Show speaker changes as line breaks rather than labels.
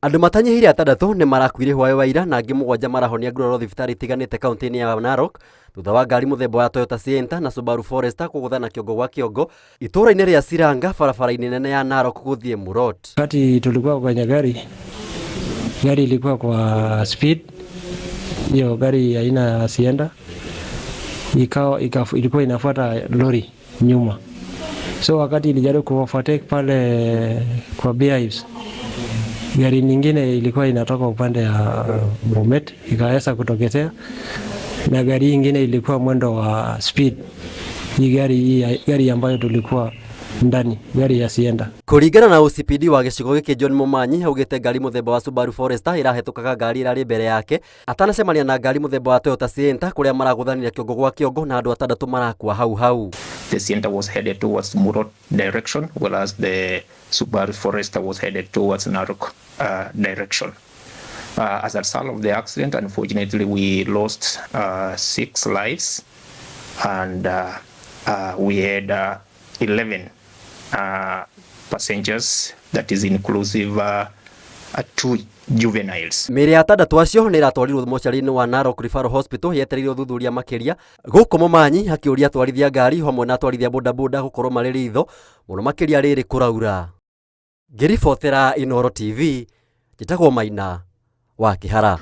Andũ matanyihĩire atandatũ nĩ marakuire hwaĩ wa ira na angĩ mũgwanja marahonia nguraro thibitarĩ itiganĩte kaunti-inĩ ya Narok thutha wa ngari mũthemba wa Toyota Sienta na Subaru Forester kũgũthana kĩongo gwa kĩongo itũũra-inĩ rĩa Siranga barabara-inĩ nene ya Narok gũthiĩ Murot.
Wakati tulikuwa kwenye gari, gari ilikuwa kwa speed, hiyo gari aina ya Sienta ikawa ilikuwa inafuata lori nyuma, so wakati ilijaribu ku overtake pale kwa Beehives, gari nyingine ilikuwa inatoka upande ya Bomet ikaweza kutokezea, na gari ingine ilikuwa mwendo wa speed. Hii gari hii gari ambayo tulikuwa ndani, gari ya Sienta.
Kũringana na OCPD wa gĩcigo gĩkĩ John Momanyi augĩte ngari mũthemba wa Subaru Forester ĩrahetũkaga ngari ĩrarĩ mbere yake atanacemania na ngari mũthemba wa Toyota Sienta kũrĩa maragũthanire kĩongo gwa kĩongo na andũ atandatũ marakua hau hau.
The Sienta was headed towards Murot direction, whereas the Subaru Forester was headed towards Narok direction. As a result of the accident, unfortunately, we lost 6 lives, and we had 11 passengers, that is inclusive 2 juveniles.
Mĩĩrĩ ya atandatũ acio nĩ ĩratwarirwo mocarĩ-inĩ wa Narok Referral Hospital yetereire ũthuthuria makĩria. Gũkũ Momanyi akĩũria atwarithia ngari hamwe na atwarithia bodaboda gũkorwo marĩ ritho mũno makĩria rĩrĩ kũraura. Ngĩribotera Inooro TV, njĩtagwo Maina wa Kĩhara.